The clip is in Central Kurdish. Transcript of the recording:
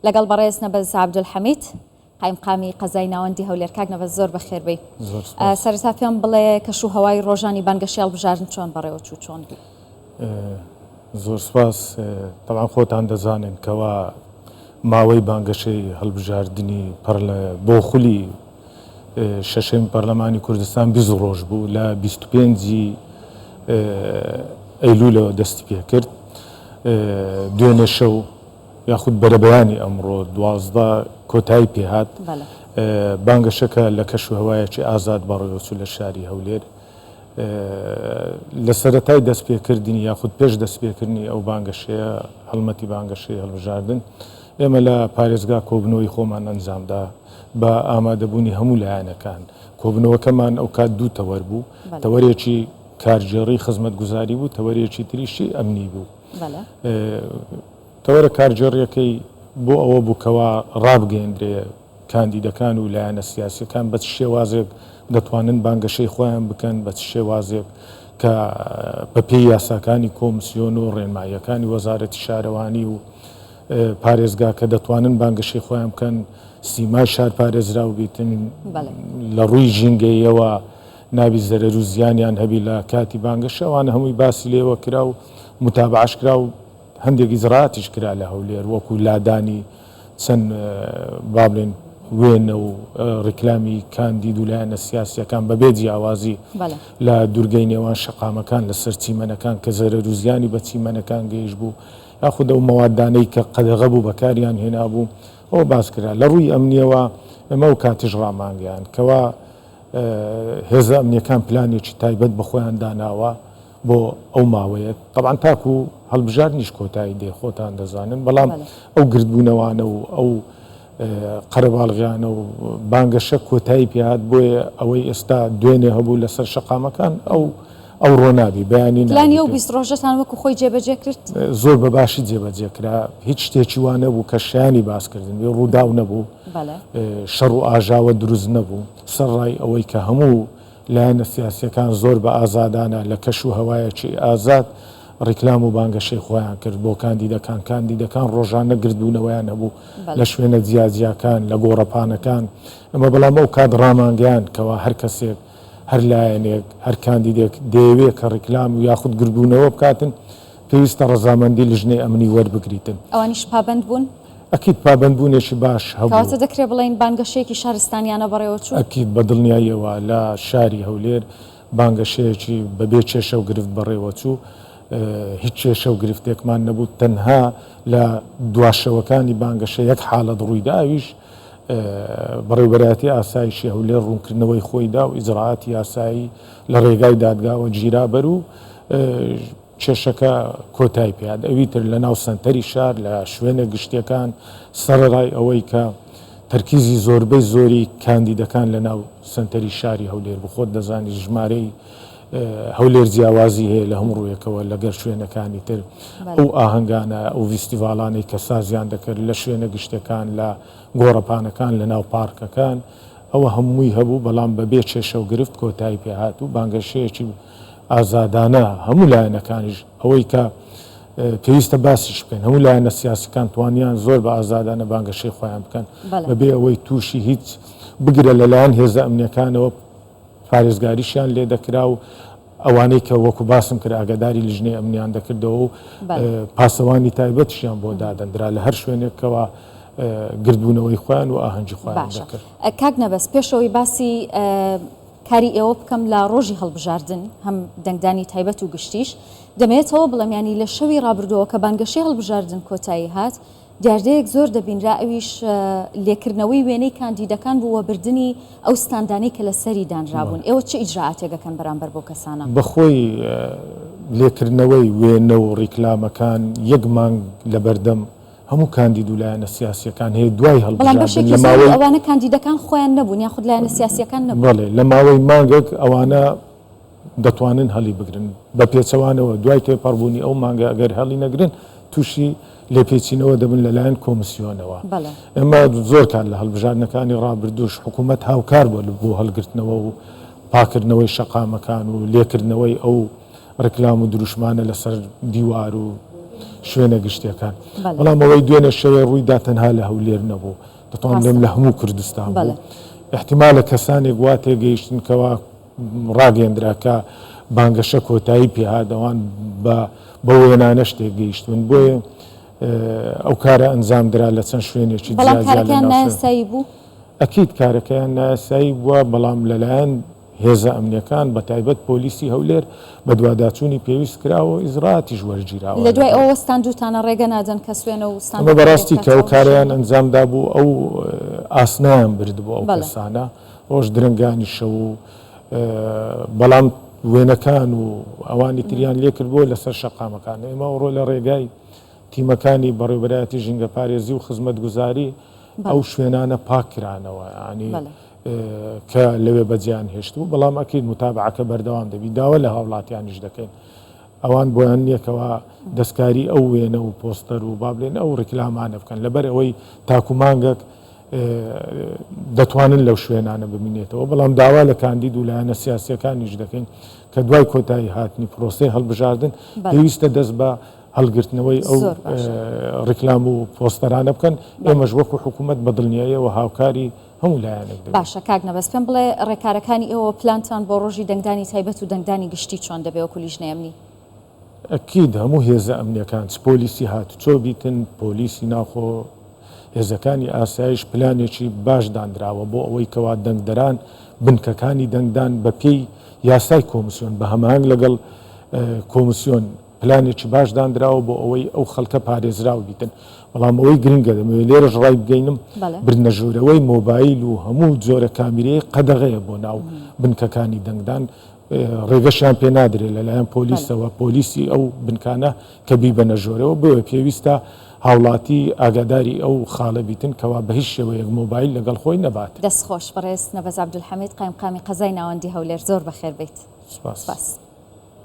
لەگەڵ بەڕێز نەبەز عەبدولحەمید قایمقامی قەزای ناوەندی هەولێر. کاک نەبەز زۆر بەخێر بێی. زۆر سوپاس. سەرەتا پێم بڵێ کەش و هەوای ڕۆژانی بانگەشەی هەڵبژاردن چۆن بەڕێوە چوو، چۆن بوو؟ زۆر سوپاس. تەبعەن خۆتان دەزانن کەوا ماوەی بانگەشەی هەڵبژاردنی پەرلە بۆ خولی شەشەمی پەرلەمانی کوردستان 20 ڕۆژ بوو لە 25 ی ئەیلولەوە دەستی پێکرد. دوێنێ شەو یاخود بەرەبەیانی ئەمڕۆ 12 کۆتایی پێهات. بانگەشەکە لە کەشوهەوایەکی ئازاد بەڕێوەچوو لە شاری هەولێر. لە سەرەتای دەستپێکردنی یاخود پێش دەستپێکردنی ئەو بانگەشەیە، هەڵمەتی بانگەشەی هەڵبژاردن، ئێمە لە پارێزگا کۆبوونەوەی خۆمان ئەنجامدا بە ئامادەبوونی هەموو لایەنەکان. کۆبوونەوەکەمان ئەوکات دوو تەوەر بوو، تەوەرێکی کارگێڕی خزمەتگوزاری بوو، تەوەرێکی تریشی ئەمنی بوو. تەوەرە کارگێڕییەکەی بۆ ئەوە بوو کەوا ڕابگەیەندرێ کاندیدەکان و لایەنە سیاسییەکان بە چ شێوازێک دەتوانن بانگەشەی خۆیان بکەن، بە چ شێوازێک کە بە پێی یاساکانی کۆمسیۆن و ڕێنماییەکانی وەزارەتی شارەوانی و پارێزگا کە دەتوانن بانگەشەی خۆیان بکەن، سیمای شار پارێزراو بیتن، لە ڕووی ژینگەییەوە نابی زەرەر و زیانیان هەبی لە کاتی بانگەشە، ئەوانە هەمووی باسی لێوە کرا و موتابەعەش کرا و هەندێک ئیجرائاتیش کرا لە هەولێر وەکو لادانی چەند با بڵێن وێنە و ڕیکلامی کاندید و لایەنە سیاسیەکان بەبێ جیاوازی لە دورگەی نێوان شەقامەکان لەسەر چیمەنەکان کە زەرەر و زیانی بە چیمەنەکان گەیشت بوو یاخود ئەو مەوادانەی کە قەدەغە بوو بەکاریان هێنابوو ئەوە باس کرا. لە ڕووی ئەمنیەوە ئێمە ئەو کاتیش ڕامانگەیاند کەوا هێزە ئەمنیەکان پلانێکی تایبەت بە خۆیان داناوە بۆ ئەو ماوەیە تەبعەن تاکو هەڵبژاردنیش کۆتایی دێ خۆتان دەزانن بەڵام ئەو گردبوونەوانە و ئەو قەرەباڵغیانە و بانگەشە کۆتایی پێهات بۆیە ئەوەی ئێستا دوێنێ هەبوو لەسەر شەقامەکان ئەو ئەو ڕۆنابی بەیانی پلانی ئەو 20 ڕۆژەتان وەکو خۆی جێبەجێ کرد؟ زۆر بە باشی جێبەجێ کرا هیچ شتێکی وا نەبوو کە شایانی باسکردن بێ ڕووداو نەبوو شەڕ و ئاژاوە دروست نەبوو سەرڕای ئەوەی کە هەموو لایەنە سیاسییەکان زۆر بە ئازادانە لە کەش و هەوایەکی ئازاد ڕیکلام و بانگەشەی خۆیان کرد بۆ کاندیدەکان، کاندیدەکان ڕۆژانە گردبوونەوەیان هەبوو لە شوێنە جیاجیاکان، لە گۆڕەپانەکان، ئێمە بەڵام ئەو کات ڕامانگەیاند کەوا هەر کەسێک، هەر لایەنێک، هەر کاندیدێک دەیەوێ کە ڕیکلام و یاخود گردبوونەوە بکاتن، پێویستە ڕەزامەندی لژنەی ئەمنی وەربگریتن. ئەوانیش پابەند بوون؟ ئەکید پابەندبوونێکی باش هەبوو. کەواتە دەکرێ بڵێین بانگەشەیەکی شارستانیانە بەڕێوەچوو؟ ئەکید بە دڵنیاییەوە لە شاری هەولێر بانگەشەیەکی بە بێ کێشە و گرفت بەڕێوەچوو. هیچ کێشە و گرفتێکمان نەبوو. تەنها لە دوا شەوەکانی بانگەشە یەک حاڵەت ڕوویدا ئەویش بەڕێوبەرایەتی ئاسایشی هەولێر ڕوونکردنەوەی خۆی دا و ئیجرائاتی یاسایی لە ڕێگای دادگاوە گیرا بەر و کێشەکە کۆتای پێهات، ئەوی تر لە ناو سەنتەری شار، لە شوێنە گشتیەکان، سەرەڕای ئەوەی کە تەرکیزی زۆربەی زۆری کاندیدەکان لە ناو سەنتەری شاری هەولێر بوو، خۆت دەزانی ژمارەی هەولێر جیاوازی هەیە لە هەموو ڕوویەکەوە لەگەر شوێنەکانی تر، ئەو ئاهەنگانە، ئەو ڤیستیڤاڵانەی کە سازیان دەکرد لە شوێنە گشتیەکان، لە گۆڕەپانەکان، لە ناو پارکەکان، ئەوە هەمووی هەبوو، بەڵام بە بێ کێشە و گرفت کۆتایی پێهات و بانگەشەیەکی ئازادانە هەموو لایەنەکانیش ئەوەی کە پێویستە باسیش بکەین هەموو لایەنە سیاسەکان توانیان زۆر بە ئازادانە بانگەشەی خۆیان بکەن بەبێ ئەوەی تووشی هیچ بگرە لەلایەن هێزە ئەمنیەکانەوە پارێزگاریشیان لێ دەکرا و ئەوانەی کە وەکو باسم کرد ئاگاداری لیژنەی ئەمنیان دەکردەوە و پاسەوانی تایبەتیشیان بۆ دادەندرا لە هەر شوێنێکەوە گردبوونەوەی خۆیان و ئاهەنگی خۆیان دەکرد. کاک نەبەز پێشەوەی باسی کاری ئێوە بکەم لە ڕۆژی هەڵبژاردن هەم دەنگدانی تایبەت و گشتیش، دەمەوێتەوە بڵێم یانی لە شەوی ڕابردووەوە کە بانگەشەی هەڵبژاردن کۆتایی هات دیاردەیەک زۆر دەبینرا ئەویش لێکردنەوەی وێنەی کاندیدەکان بوو و بردنی ئەو ستاندانەی کە لەسەری دانرابوون، ئێوە چ ئیجرائاتێک ئەکەن بەرامبەر بەو کەسانە؟ بەخۆی لێکردنەوەی وێنە و ڕیکلامەکان یەک مانگ لەبەردەم هەموو کاندید و لایەنە سیاسییەکان هەیە دوای بەڵام هەڵبژاردن بەشێکی لە زۆری ماوەی. ئەوانە کاندیدەکان خۆیان نەبوون یاخود لایەنە سیاسییەکان نەبوون. بەڵێ لە ماوەی مانگێک ئەوانە دەتوانن هەڵی بگرن، بە پێچەوانەوە دوای تێپەڕبوونی ئەو مانگە ئەگەر هەڵی نەگرن تووشی لێپێچینەوە دەبن لەلایەن کۆمسیۆنەوە. بەڵێ. ئێمە زۆر کات لە هەڵبژاردنەکانی ڕابردووش حکوومەت هاوکار بووە بۆ هەڵگرتنەوە و پاکردنەوەی شەقامەکان و لێکردنەوەی ئەو ڕیکلام و دروشمانە لەسەر دیوار و. شوێنە گشتیەکان. بەڵام ئەوەی دوێنێ شەوێ ڕوویدا تەنها لە هەولێر نەبوو، دەتوانم بڵێم لە هەموو کوردستان بوو. ئیحتیمالە کەسانێک وا تێگەیشتن کەوا ڕاگەیەندرا کە بانگەشە کۆتایی پێهات، ئەوان بە بەو وێنانەش تێگەیشتبن. بۆیە ئەو کارە ئەنجام درا لە چەند شوێنێکی بەڵام جیاجیا لە کارەکەیان ناوچە. نایاسایی بوو؟ ئەکید کارەکەیان نایاسایی بووە، بەڵام لەلایەن هێزە ئەمنیەکان بەتایبەت پۆلیسی هەولێر بەدواداچوونی پێویست کراوە و ئیجرائاتیش وەرگیراوە لە دوای لەگەڵ. ئەوە ستاندووتانە ڕێگە نادەن کەس وێنە و ئەمە ستاندەکە لێ بەڕاستی کە ئەو بکاتەوە؟ کارەیان ئەنجام دابوو ئەو ئاسنایان بردبوو ئەو بەڵێ. کەسانە ڕۆژ درەنگانی شەو و بەڵام وێنەکان و ئەوانی تریان لێ کردبووە لەسەر شەقامەکان. ئێمە ئەوڕۆ لە ڕێگای تیمەکانی بەڕێوبەرایەتی ژینگەپارێزی و خزمەتگوزاری ئەو شوێنانە پاک کرانەوە یانی کە لەوێ بەجێیان هێشتبوو، بەڵام ئەکید متابعەکە بەردەوام دەبی. داوا لە هاوڵاتیانیش دەکەین ئەوان بۆیان نییە کەوا دەستکاری ئەو وێنە و پۆستەر و با بڵێن ئەو ڕیکلامانە بکەن، لەبەر ئەوەی تاکو مانگەک دەتوانن لەو شوێنانە بمینێتەوە، بەڵام داوا لە کاندید و لایەنە سیاسیەکانیش دەکەین کە دوای کۆتایی هاتنی پرۆسەی هەڵبژاردن پێویستە دەست بە هەڵگرتنەوەی ئەو ڕیکلام و پۆستەرانە بکەن، ئێمەش وەکو حکوومەت بە دڵنیاییەوە هاوکاری هەموو لایەنێک دەبین. باشە کاک نەبەز پێم بڵێ ڕێکارەکانی ئێوە پلانتان بۆ ڕۆژی دەنگدانی تایبەت و دەنگدانی گشتی چۆن دەبێ وەکو لیژنەی ئەمنی؟ ئەکید هەموو هێزە ئەمنیەکان چ پۆلیسی هاتوچۆ بیتن، پۆلیسی ناوخۆ، هێزەکانی ئاسایش پلانێکی باش دانراوە بۆ ئەوەی کەوا دەنگدەران بنکەکانی دەنگدان بە پێی یاسای کۆمسیۆن بە هەماهەنگ لەگەڵ کۆمسیۆن پلانێکی باش دانراوە بۆ ئەوەی ئەو خەڵکە پارێزراو بیتن بەڵام ئەوەی گرنگە دەمەوێت لێرەش ڕایبگەینم بردنە ژوورەوەی مۆبایل و هەموو جۆرە کامیرەیەک قەدەغەیە بۆ ناو بنکەکانی دەنگدان ڕێگەشیان پێ نادرێت لەلایەن پۆلیسەوە پۆلیسی ئەو بنکانە کە بیبەنە ژۆرەوە بۆیە پێویستە هاوڵاتی ئاگاداری ئەو خاڵە بیتن کەوا بە هیچ شێوەیەک مۆبایل لەگەڵ خۆی نەبات. دەست خۆش بەڕێز نەبەز عەبدولحەمید قایمقامی قەزای ناوەندی هەولێر زۆر بەخێر بێیت. سپاس. سپاس.